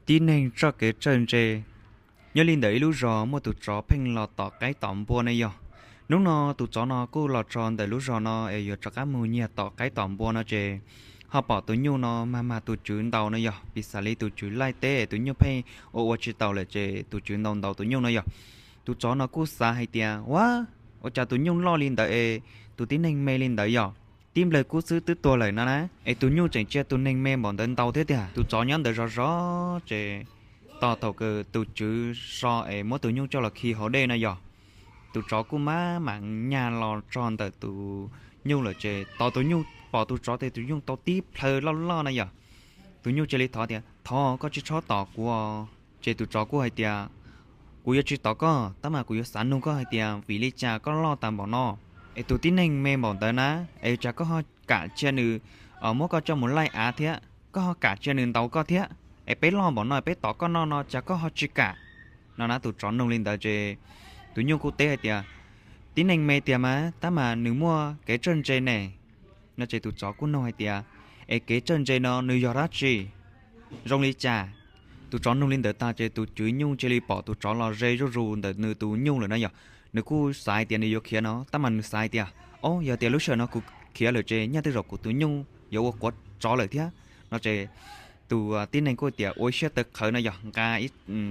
Tib neeg txoj kev txawj ntse. Nyob li ntawm ib lub zos muaj tus tsov pheej los tom qaib tom npua ne yog. Hnub no tus tsov no kuj los txog ntawm lub zos no es yuav rov qab mus nyiag tom qaib tom npua no ces ho pom tus nyuj no mag mag tus tswv ntaus no yog, piv xam li tus tswv laij teb tus nyuj pheej ua ua tsis taus lawm ces tus tswv ntaus ntaus tus nyuj no yog. Tus tsov no kuj xav hais tias, ua, ua cas tus nyuj loj li ntawd es tus tib neeg me li ntawd yog, tib nplawg kub xwb twb tuag lawm no na, es tus nyuj tseem cia tus neeg me npaum ntawd ntaus thiab tiag. Tus tsov nyob ntawd zov zov ces tos thaum kawg tus tswv so es muab tus nyuj coj los khi hauv dej no yog. Tus tsov kuj maj mam nyas los txog ntawm tus nyuj lawm ces tos tus nyuj, pom tus tsov ces tus nyuj tau tib plhaw loj loj na yog. Tus nyuj cia li thov tias, thov koj tsis txhob tom kuv. Ces tus tsov kuj hais tias, kuv yuav tsis tom koj, tab mas kuv yuav xav nug koj hais tias vim li cas koj loj tas npaum no, es tus tib neeg me npaum ntawd na, es cas koj ho kam cia nws muab koj coj mus laij av thiab, koj ho kam cia nws ntaus koj thiab, es peb loj npaum no peb tom koj noj no cas koj ho tsis kam? No na, tus tsov nug li ntawd ces tus nyuj kuj teb hais tias, tib neeg me tiag mas tab mas nws muaj kev txawj ntse ne. No ces tus tsov kuj nug hais tias, es kev txawj ntse no nws yog dab tsi, zoo li cas? Tus tsov nug li ntawd tag ces tus tswv nyuj cia li pom tus tsov los ze zuj zus ntawm nws tus nyuj lawm no yog. Nws kuj xav hais tias nws yuav khiav no tab mas nws xav hais tias, o, yog tias lub sij hawm no kuv khiav lawm ces nyaj tej zaum kuv tus nyuj yuav ua quav tsov lawm thiab. No ces tus tib neeg kuj tias ua siab tawv qhawv no yog, nqa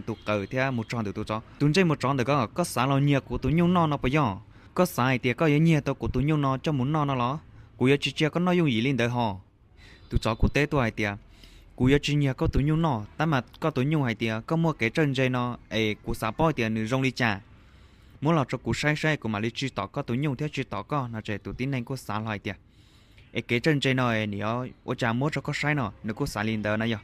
tus qaws thiab mus txog ntawm tus tsov. Tus ntsej muag tsov ntawm koj, koj xav los nyiag kuv tus nyuj noj no puas yog? Koj xav hais tias koj yuav nyiag tau kuv tus nyuj no coj mus noj no los? Kuv yuav tsis cia koj noj yooj yim li ntawd ho. Tus tsov kuj teb tuaj hais tias, kuv yuav tsis nyiag koj tus nyuj noj, tab mas koj tus nyuj hais tias koj muaj kev txawj ntse no, es kuv xav paub tias nws zoo li cas. Muab los rau kuv saib saib kuv mam li tsis tom koj tus nyuj thiab tsis tom koj. No ces tus tib neeg kuj xav hlo hais tias, es kev txawj ntse no es nim no ua cas muab rau koj saib no? Nws kuj xav li ntawd na yog.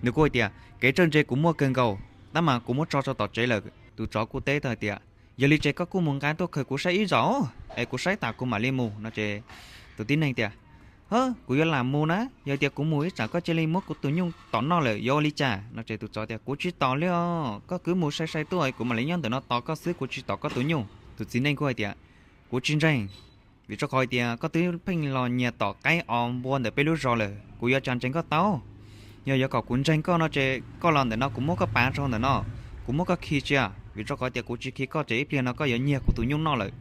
Nws kuj hais tias kev txawj ntse kuv muaj kawg nkaus, tab mas kuv muab tso rau tom tsev lawm. Tus tsov kuj teb tau hais tias, yog li ces koj kuj mus nqa tuaj khaws kuv saib ib zaug, es kuv saib tas kuv mam li mus. No ces tus tib neeg tias, ha, kuv yuav lam mus na, yog tias kuv mus ib tsam koj cia li muab kuv tus nyuj tom noj lawm yuav ua li cas? No ces tus tsov tias, kuv tsis tom li os, koj kwv mus sai sai tuaj kuv mam li nyob ntawm no tos koj xwb, kuv tsis tom koj tus nyuj. Tus txiv neej kuj hais tias, kuv tsis ntseeg, vim rau qhov hais tias koj twb pheej los nyiag tom qaib os npua ntawm peb lub zos lawm, kuv yuav cas ntseeg koj tau? Yog yuav kom kuv ntseeg koj no ces koj los ntawm no kuv muab koj pav rau ntawm no, kuv muab koj khi cia, vim rau qhov tias kuv tsis khi koj ces ib pliag no koj yuav nyiag kuv tus nyuj noj lawm.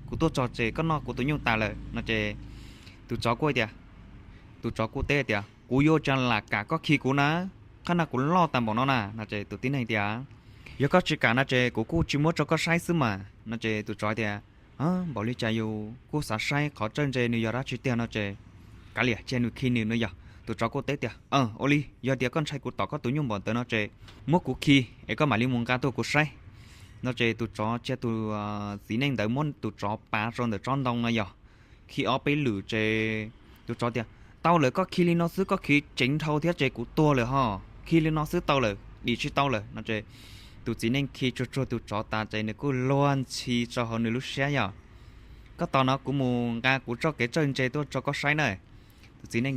Kuv tuaj txog ces koj noj kuv tus nyuj tas lawm. No ces tus tsov kuj tias, tus tsov kuj teb tias, kuv yuav cas lam kam koj khi kuv na, qhov no kuv loj tas npaum no na. No ces tus tib neeg tias, yog koj tsis kam no ces kuv kuj tsis muab rau koj saib xwb mas. No ces tus tsov tias, npaum li cas yus kuj xav saib qhov txawj ntse nws yog dab tsi tiag no ces kav liam cia nws khi nws no yog. Tus tsov kuj teb tias, ua li, yog tias koj ntshai kuv tom koj tus nyuj npaum ntawd no ces muab kuv khi es koj mam li mus nqa tuaj kuv saib. No ces tus tsov cia tus txiv neej ntawd muab tus tsov pav rau ntawm tsob ntoo no yog, khi ob peb lwm ces tus tsov tias, tau lawm, koj khi li no xwb, koj khi ceev dhau thiab ces kuv tuag lawm ho, khi li no xwb tau lawm, dim tsis tau lawm. No ces tus txiv neej khi tsuag tsuag tus tsov tas ces nws kuj luag ntxhi rau hauv nws lub siab yog, koj tos no kuv mus nqa kuv txoj kev txawj ntse tuaj rau koj saib na. Tus txiv neej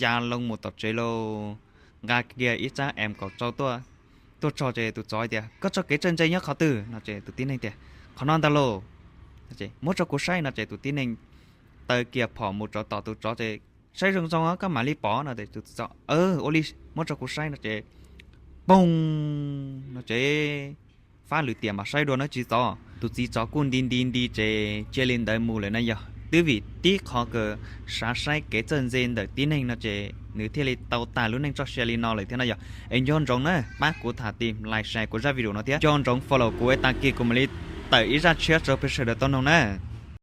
ya loo mus tom tsev lauj, nqa kiag ib tsab M kaum rau tuaj, tuaj txog ces tus tsov tias, koj txoj kev txawj ntse nyob qhov twg? No ces tus tib neeg tias, qhov no ntag lauj, muab rau kuv saib. No ces tus tib neej taw kiag phom mus rau tom tus tsov ces, saib zoo zoo koj mam li pom. No ces tus txiv tsov, ua li, muab rau kuv saib. No ces, poog, no ces fab lwm tiam mam saib dua nawb txiv tsov. Tus txiv tsov kuj nti nti nti ces cia li ntawd mus lawm na yog. Twb vim tib qho kawg xav saib kev txawj ntse ntawm tib neeg no ces nws thiaj li tau tag lub neej txoj sia li no lawm thiab no yog. Es nco ntsoov na, pab kuv tham tim like share kuv zaj video no thiab nco ntsoov follow kuv es tag kis kuv mam li tawm ib zaj tshiab rau peb sawv daws tau noog na.